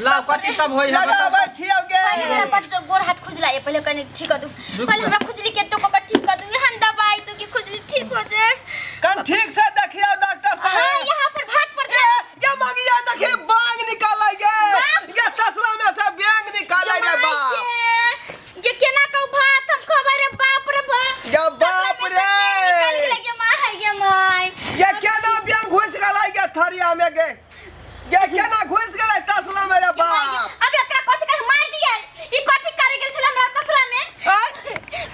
लाओ कथी सब होई है बताओ। लगाबै छियौ गे। पहिले हमरा बड जोर गोर हाथ खुजला ये, पहिले कनी ठीक कर दू। पहिले हमरा खुजली के तो कपड़ा ठीक कर दू, एहन दवाई दू कि खुजली ठीक हो जाए। कन ठीक से देखियौ डॉक्टर हाँ साहब। यहाँ पर भात पर ए, ये मगिया देखी बांग निकालै गे। ये तसला में से बैंग निकालै रे बाप। ये केना कहू भात हम खबै रे बाप रे बाप। ये बाप रे। निकाल गेलै गे माय गे माय। ये केना बैंग घुसि गेलै गे थरिया में गे। ये केना घुसि गेलै तसला में रे बाप। अब एकरा कथि कर मार दिए? ई कथि करे गेल छल हमरा तसला में? आँय?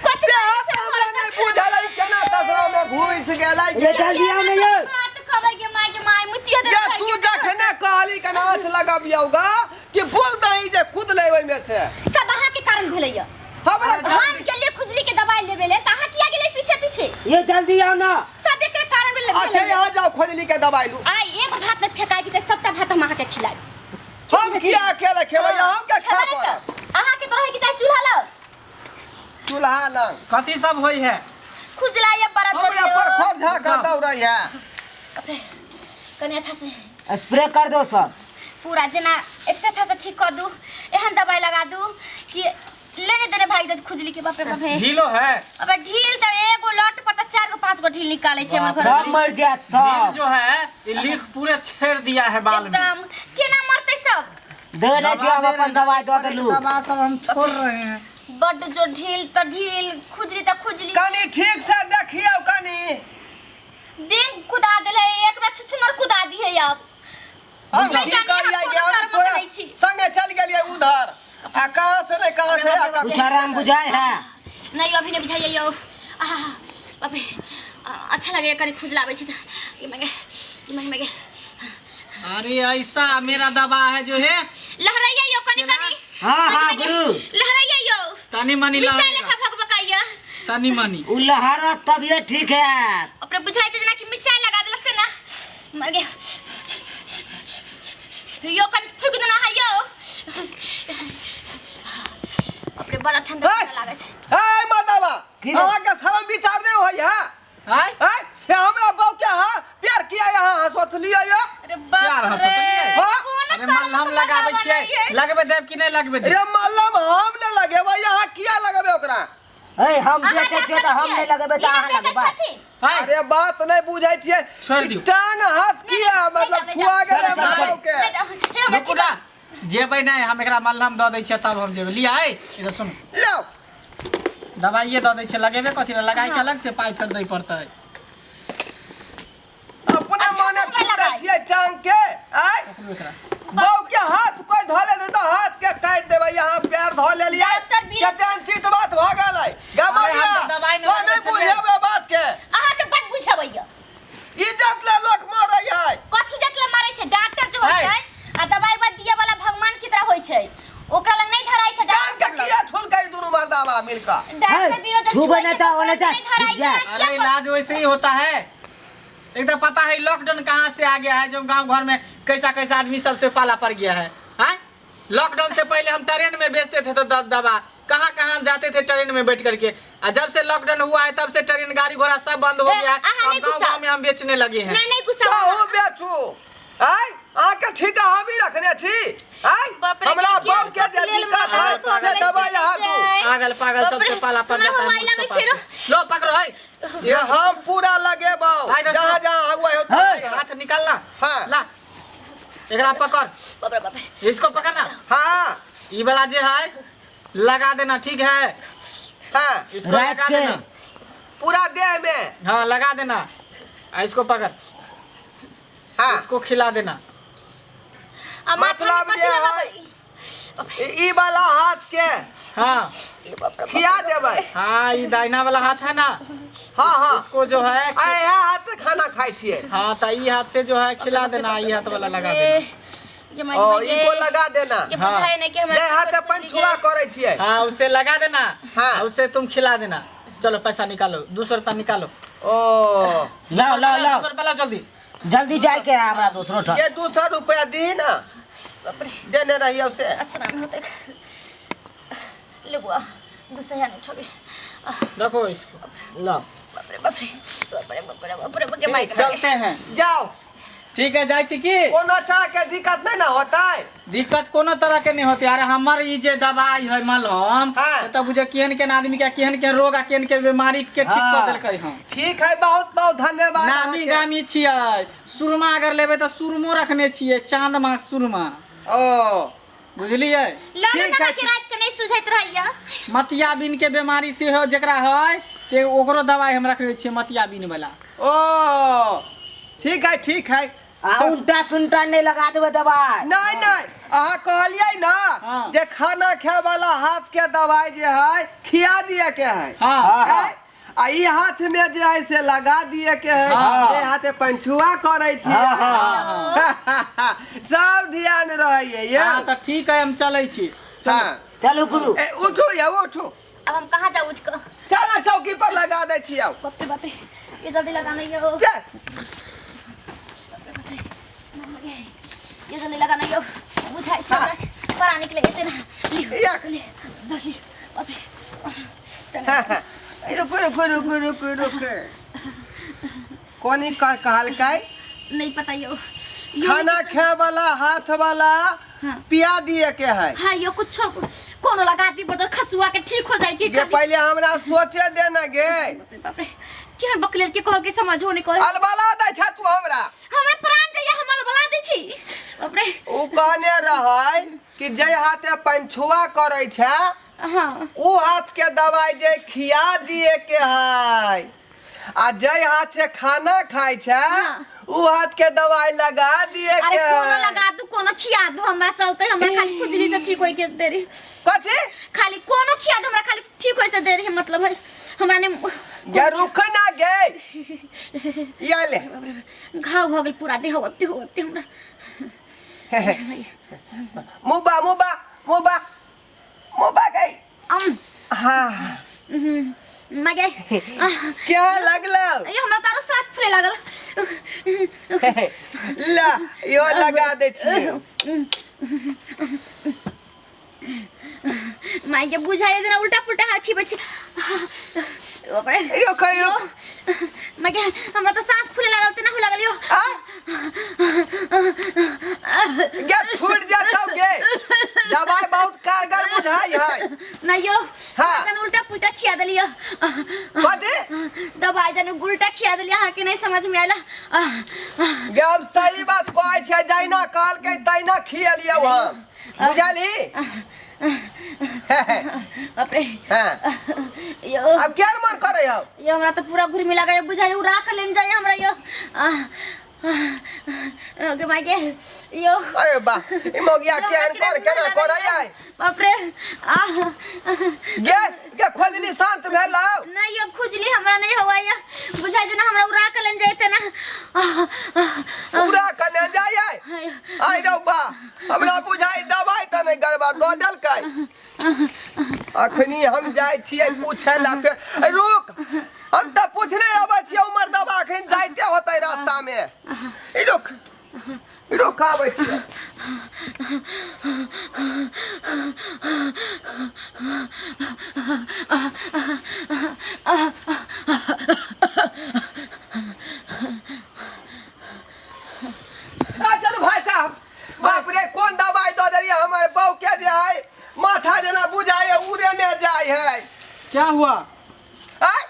कथि से करे हाथ छल हमरा नहि बुझल है केना तसला में घुसि गेलै ये गे। जल्दी आओ ना ये। भात खबै गे माय गे माय मुतियो दे। ये तू जखने कहली के नाच लगबियौ गा कि बोल दही जे कुदलै ओहिमे से। सब अहाँ के कारण भेलैया। हमरा हम गेलियै खुजली के दवाई लेबे ले त अहाँ किया गेलियै पीछे पीछे? ये जल्दी आओ ना। सब एकरे कारण भेलै। अच्छा यहाँ जाओ खोजली के दवाई लू। आइ एक भात नहि फेकाय के छै, सबटा भात हम अहाँ के खिलायब। हम किया अकेले खेबै? हम के खा खेबै पड़त? तऽ अहाँ के तऽ रहै के चाही चूल्हा लग। चूल्हा लग। कथी सब होई है? खुजला ये बड़ा जोर हमरा पर खोज झा का दौड़ै है। कपड़े कनी अच्छा से स्प्रे कर दो सब। पूरा जेना एते अच्छा से ठीक कर दू, एहन दवाई लगा दू कि लेने देने भाग जात खुजली के। बाप रे बाप रे। ढीलो है। अबे ढील त एगो लट पर त चार गो पांच गो ढील निकाले छै हमर घर सब मर जात ढील सब। जो है ये लीख पूरे छेड़ दिया है बाल में। एकदम केना मरतै सब? दे नै छी हम दवा दे अपन रहे दवाई दऽ देलू। दवा सब हम छोड़ रहे हैं। बड्ड जो ढील त ढील, खुजली त खुजली। कनी ठीक से देखियौ कनी। बेंग कुदा देले, एक बेर छुछुनर कुदा दिहे अब। हम नहि की जानी करियै अहाँ गे, कोन हम कर्म तोरा करै छी। संगे चल गेलियै उधर आ कहाँ से नहि कहाँ से आ कुछ आराम बुझाए है? नहीं अभी नहीं बुझाइए यौ। आहा बाप रे। अच्छा लगे कनी खुजला आबै छै त। ये मागे, ये मागे, मागे। अरे ऐसा मेरा दवा है जो है। लहरैया यौ कनी कनी। हाँ हाँ मागे, मागे। गुरु। लहरैया यौ। तनी मनी मिर्चाई लगेगा। लेखा भकभकाइया। तनी मनी। उ लहरत तब ये ठीक है। अपने बुझाइ छै जेना कि मिर्चाई लगा देलक ते ना। मर गया। यो कनी फूक देना है यो। अपने बड़ा ठंडा हे! ठंडा लागै छै। हे मर्दाबा, की अहाँके शरम विचार नहि होइ है? आय? आँय? हे हमरा बहू के हाँ प्यार किया यहाँ सोचलियै यो? अरे बाप प्यार रे। हंसतलियै? हाँ? कोन अरे कर्म मलहम के लगाबै मर्दाबा छियै। नहीं है? लगबे देब कि नहि लगबे देब? रे मलहम हम नहि लगेबै, यहाँ किया लगेबै ओकरा? ए हम अहाँ बेचै छियै तऽ हम डॉक्टर नहि लगेबै तऽ छियै। अहाँ ई नहि लगेबै। बेचै छथिन। आय? अरे बात नहि बुझै छियै। छोड़ि दियौ। टांग हाथ किया मतलब नहि छुआ जाउ, गेलै नहि हमरा जाउ, बहू के। नहि जाउ। हे हमर रुकू ना, जेबै नहि हम, एकरा मलहम दऽ दै छियै तब हम जेबै। लिअ आइ इधर सुन। लाउ। दवाइए दऽ दै छियै, लगेबे कथी लए? लगाइ के अलग से पाइ फेर दै पड़तै। अपने अच्छा, मने हमरा छू दै लगाइ। छियै टांग के। आय? पकड़ू एकरा। बहू के हाथ कोई धऽ ले तऽ हाथ के काटि देबै। यहाँ पैर धऽ लेलियै। डॉक्टर बीरो- कते अनुचित बात भऽ गेलै। गे अरे हम मगिया, तऽ दवाइ नहि तो नहि लगबै छलियै। बुझेबै बात के। अहाँके बड बुझेबैया। इज्जत ले लोक मरै है। कथी जतले मारै छै? डॉक्टर जे होइ है। छै आ दवाई बा दिए वाला भगवान की तरह होइ छै, ओकरा लग नहीं धराई छै। टांग डॉक्टर के सब लग। किया छुलकै दुनू मर्दाबा मिलकर? डॉक्टर बीरो जे छुबै छुए नहि छै तऽ तऽ ओने ओकरा से नहीं धराई छुप जाए। छै। अरे इलाज वैसे ही होता है। एकदम पता है लॉकडाउन कहाँ से आ गया है, जो गांव घर में कैसा कैसा आदमी सबसे पाला पड़ गया है। हाँ? लॉकडाउन से पहले हम ट्रेन में बेचते थे तो दवा कहाँ कहाँ जाते थे ट्रेन में बैठ करके, आ जब से लॉकडाउन हुआ है तब से ट्रेन गाड़ी घोड़ा सब बंद हो ए, गया है। अहाँ अब नहीं गाँव गुस्सा। गाँव में हम बेचने लगे हैं। नहीं नहीं गुस्सा कहू बेचू। आय अहाँके ठीका हमही रखने छी। आय बाप रे, हमरा के बहू के जे लेल दिक्कत है मारल से भऽ दवाई अहाँ दू। गेलै। पागल पागल बाप सबसे रे, पाला पड़ हमरा जाता है मोबाइल मुझसे में पास। फेरो। लो पकड़ो है। ये हम पूरा लगेबौ। आइ दस जहाँ जहाँ हुआ है हे। हाथ निकालना। हाँ। ला एकरा पकड़। बाप रे बाप रे। इसको पकड़ना। हाँ। ये वाला जो है लगा देना, ठीक है? हाँ। इसको रात लगा के। देना पूरा देह में। हाँ लगा देना। आ इसको पकड़। हाँ। इसको खिला देना। आ माथा में मतलब कथी जे लगाबै? है, ई वाला हाथ के हाँ। खिया देबै। हाँ ये दाहिना वाला हाथ है ना। हाँ हाँ। इसको जो है आ इएह हाथ से खाना खाइ छियै। हाँ तो ये हाथ से जो है खिला देना, ये हाथ वाला लगा देना। ये माय ओ माय ई को लगा देना। ये हाँ। बुझाए नहीं कि हमरा जे हाथ से पंचुआ करै छियै। हाँ उसे लगा देना। हाँ। उसे तुम खिला देना। चलो पैसा निकालो, 200 रुपया निकालो। ओ लाओ लाओ लाओ। 200 रुपया लाओ जल्दी। जल्दी जाए के है हमरा दोसरो ठाम। ये 200 रुपया दी ना, देने रहियो से। अच्छा नाम होते ले बुआ, दूसरा यहाँ उठाबे। रखो इसको। लाओ। बाप रे बाप रे बाप रे बाप रे बाप रे बाप रे, माइक चलते हैं। जाओ। ठीक है, जाइ छी की? कोनो तरह के दिक्कत नहीं ना होतै? दिक्कत कोनो तरह के नहीं होते। अरे हमर ई जे दवाई है मलहम, तो बुझे केहन केहन आदमी के केहन केहन रोग आ केहन केहन बीमारी के ठीक हाँ। कऽ देलकै हन। ठीक है, बहुत बहुत धन्यवाद नामी अहाँके। गामी छियै। सुरमा अगर लेबै तऽ सुरमो रखने छियै, चाँद माँ सुरमा। ओ बुझलियै? लड़ू ठीक दवा है, के रात के नहीं सुझैत रहैया। मतियाबीन के बीमारी सेहो जेकरा है ते ओकरो दवाई हम रखने छियै, मतियाबीन वाला। ओ ठीक है, ठीक है। आ उल्टा सुनटा नहीं लगा देबै दवाई। नहीं नहीं, अहाँ कहलियै ना हाँ। जे खाना खाए वाला हाथ के दवाई जे है खिया दिए के है। हाँ। हाँ, हाँ। है? आ ई हाथ में जे है से लगा दिए के है। हाँ। जे हाथे पंछुआ करै छी। हाँ, हाँ, सब ध्यान रहैये ये। हाँ तऽ ठीक है, हम चलै छी। हाँ। चलू गुरु। ए, उठू ये, उठू। अब हम कहाँ जाऊ उठ के? चलो चौकी पर लगा दै छी आउ। बाप रे बाप रे, ये जल्दी लगाना यो। चल। ये जल्दी लगाना यो, बुझाइ छै हमरा परा निकले एते ना। लियो, या। ले, धर लियो। बाप रे। हाँ, रुकू रुकू रुकू रुकू रुकू, कोनी कहलकै? नहीं पता यो। यो खाना खाए वाला हाथ वाला हाँ। पिया दिए के है। हाँ यो कुछ कोनो लगा दी बजर खसुआ के ठीक हो जाए के। जे पहले हमरा सोचे देना गे। बाप रे बाप रे, केहन बकलेल के कहल के समझो नहीं कर। अलबला दै छ तू हमरा। हमरा प्राण जाइए, हम अलबला दै छी। बाप रे। उ कहने रहै कि जे हाथे पंछुआ करै छै, हाँ, उ हाथ के दवाई जे खिया दिए के है, आ जे हाथे खाना खाय छै, हाँ। उ हाथ के दवाई लगा दिए अरे के कोनो है। लगा दू, कोनो खिया दू, हमरा चलते, हमरा खाली खुजली से ठीक होय के देरी। कथी? खाली कोनो खिया दू, हमरा खाली ठीक होय से देरी है, मतलब है हमरा ने। गे रुक ना गे, या ले। घाव भ गेल पूरा देह होते होते हमरा। मुबा मुबा मुबा मुबा गई। अम हाँ। मगे क्या लगलो? ये हमरा तारो सांस फूले लागल। ला यो लगा दे छियै। माई के बुझाइए जेना उल्टा पुल्टा हाथ खीबै छी। बाप रे। यो खइयो। मगे हमरा तो सांस फूले लागल तेना हो लागल यो। आ गे छूट जातौ गे, दवाई बहुत कारगर बुझाई है। नहीं यो। हाँ। जन उल्टा पुल्टा खिया देलियो। कथी? दवाई जन उल्टा खिया देलियो, अहाँ के नहीं समझ में आयल। गे हम सही बात कहै छियै, जहिना कहलकै तहिना खियलियौ हम, बुझलही? बाप रे। हाँ। यो अब क्या मन करै हौ? यो हमरा तो पूरा घुर्मी लगा बुझाइ उड़ा के लेन जाय हमरा यो। गे माई गे यो। अरे बा, ई मौगिया केहन कर केना करै है? बाप रे। आ गे गे खोजली शांत भेलौ? नहीं यो खुजली हमरा नहीं हुआ यो, बुझाइ जेना हमरा उड़ा के लेन जाय ना। उड़ा के ले जाय? आइ रौ बा, हमरा बुझाइ दवाई तऽ नहि गड़बड़ दऽ देलकै। अखनी हम जाइ छियै पूछै ला फेर। ए, रुक, हम तऽ पूछने अबै छियै उमर दवा, अखन जाइते होतै रास्ता में। ई रुक रुक, आबै छियै। आ चलू भाई साहब। बाप रे, कोन दवाई दऽ देलियै हमर बहू के जे है माथा जेना बुझाइ उड़े ने जाइ है। क्या हुआ? आय?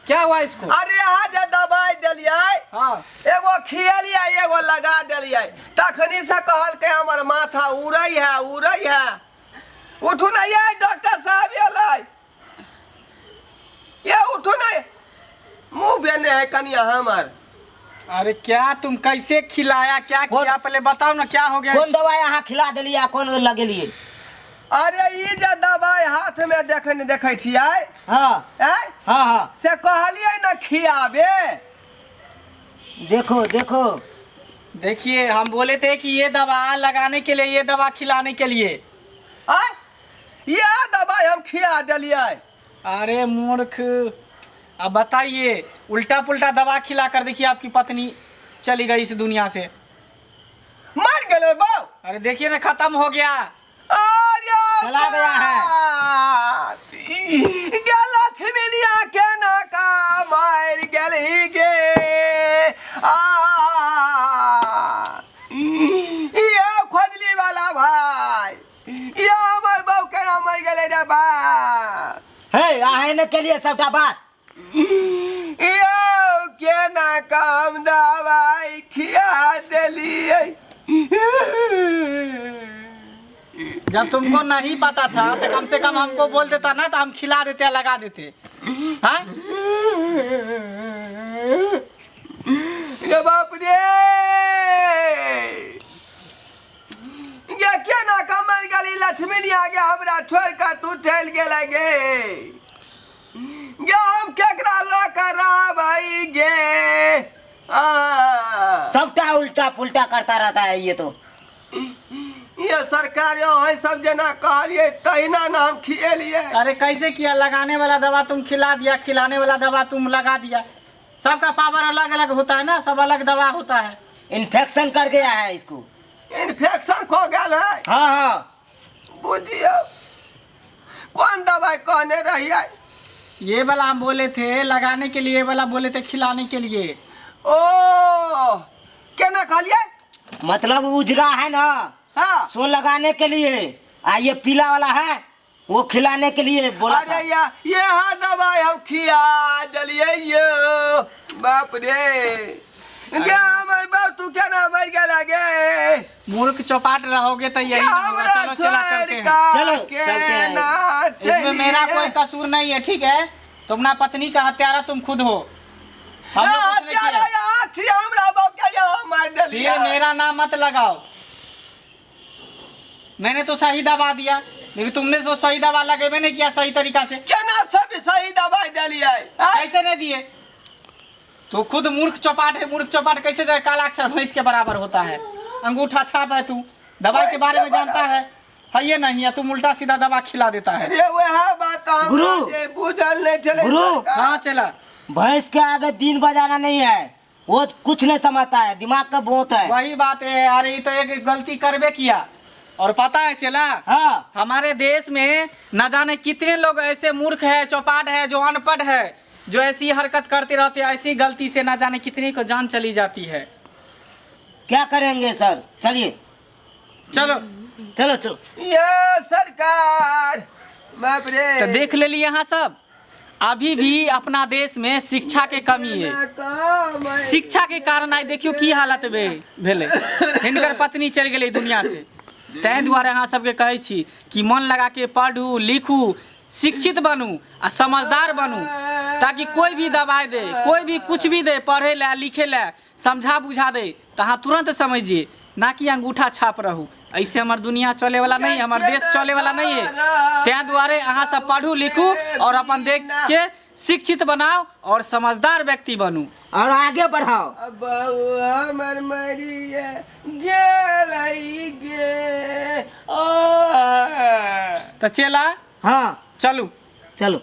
क्या हुआ इसको? अरे अहाँ जे दवाई देलियै, हाँ, एगो खियलियै एगो लगा देलियै, तखनी से कहलकै हमर माथा उड़ै है उड़ै है। उठू ने ये डॉक्टर साहब, एलै ये, उठू ने, मुँह बेने है कनिया हमर। अरे क्या तुम कैसे खिलाया, क्या किया, पहले बताओ ना क्या हो गया? कोन दवाई अहाँ खिला देलियै आ कोन लगेलियै? अरे ई जे दवाई हाथ में देखै देखै छियै, हाँ। आँय? हाँ हाँ। से कहलियै ने खियाबे। देखो देखो। देखिए, हम बोले थे कि ये दवा लगाने के लिए, ये दवा खिलाने के लिए। आँय, इएह दवाई हम खिया देलियै। अरे मूर्ख, अब बताइए, उल्टा पुल्टा दवा खिला कर देखिए आपकी पत्नी चली गई इस दुनिया से। मर गेलै बौ? अरे देखिए ना, खत्म हो गया। अरे चला गया है। बाप, गे लक्ष्मीनिया केना का मारि गेलही गे? आ के लिए सबटा बात। यौ केना काम दवाई खिया देलियै। जब तुमको नहीं पता था तो कम से कम हमको बोल देता ना, तो हम खिला देते या लगा देते। हाँ रे बाप रे, गे केना कमर गेली लक्ष्मी आगे हमरा छोड़ के तू चलि गेल गे। गे हम केकरा लऽ के रहबै गे। आ सबटा उल्टा पुल्टा करता रहता है ये तो। ये सरकार यो है सब जना कहलिए तहिना ना हम खिएलिए। अरे कैसे किया? लगाने वाला दवा तुम खिला दिया, खिलाने वाला दवा तुम लगा दिया। सबका पावर अलग अलग होता है ना, सब अलग दवा होता है। इन्फेक्शन कर गया है इसको। इन्फेक्शन हो गेल है। हाँ हाँ बुझियौ कौन दवाई कहने रहिए? ये वाला हम बोले थे लगाने के लिए, ये वाला बोले थे खिलाने के लिए। ओ केना कहलिए? मतलब उजरा है ना, हाँ सो लगाने के लिए, आ ये पीला वाला है वो खिलाने के लिए बोला अरे था। या ये हाँ दवाई हम खिया देलिए यो। बाप रे गे हमर बाप तू केना मरि गेल गे? मूर्ख चौपाट रहोगे तो यही ना होगा। हमरा चलो चला चलते हैं। चलो, चलते हैं। इसमें मेरा कोई कसूर नहीं है, ठीक है? तुम अपना पत्नी का हत्यारा तुम खुद हो, हम लोग कुछ नहीं किए। हमरा बाप के यहाँ मार देलिए। ये मेरा नाम मत लगाओ, मैंने तो सही दवा दिया, लेकिन तुमने तो सही दवा लगेबे नहीं किया सही तरीका से। केना सब सही दवाई देलिए? कैसे नहीं दिए? तो खुद मूर्ख चौपाट है। मूर्ख चौपाट कैसे दे? काला अक्षर भैंस के बराबर होता है, अंगूठा छाप है। तू दवाई के बारे में जानता है ये नहीं है, तुम उल्टा सीधा दवा खिला देता है। अरे वह बात हमरा गुरु। जे बुझल नहीं छलै। गुरु। हाँ चला। भैंस के आगे बीन बजाना नहीं है, वो कुछ नहीं समझता है, दिमाग का बहुत है। वही बात है। अरे ये तो एक गलती करबे किया। और पता है चला, हाँ हमारे देश में न जाने कितने लोग ऐसे मूर्ख है, चौपाट है, जो अनपढ़ है, जो ऐसी हरकत करते रहते हैं। ऐसी गलती से न जाने कितने को जान चली जाती है। क्या करेंगे सर? चलिए चलो चलो चलो। ये सरकार बाप रे तो देख ले ली यहाँ सब। अभी भी अपना देश में शिक्षा के कमी है। शिक्षा के कारण आइ देखियो की हालत भेलै। हिनकर पत्नी चलि गेलै दुनिया से। ताहि दुआरे अहाँ सबके कहै छी कि मन लगा के पढ़ू लिखू, शिक्षित बनू आ समझदार बनू, ताकि कोई भी दवाई दे, कोई भी कुछ भी दे, पढ़े ला लिखे ला समझा बुझा दे तो अहाँ तुरंत समझिए, ना कि अंगूठा छाप रहू। ऐसे हमर दुनिया चले वाला नहीं, हमर देश चले वाला नहीं है। ताहि दुआरे अहाँ सब पढ़ू लिखू और अपन देश के शिक्षित बनाओ और समझदार व्यक्ति बनू और आगे बढ़ाओ। बउआ हमर मरिए गेलै गे। तो चला हाँ चलू चलो।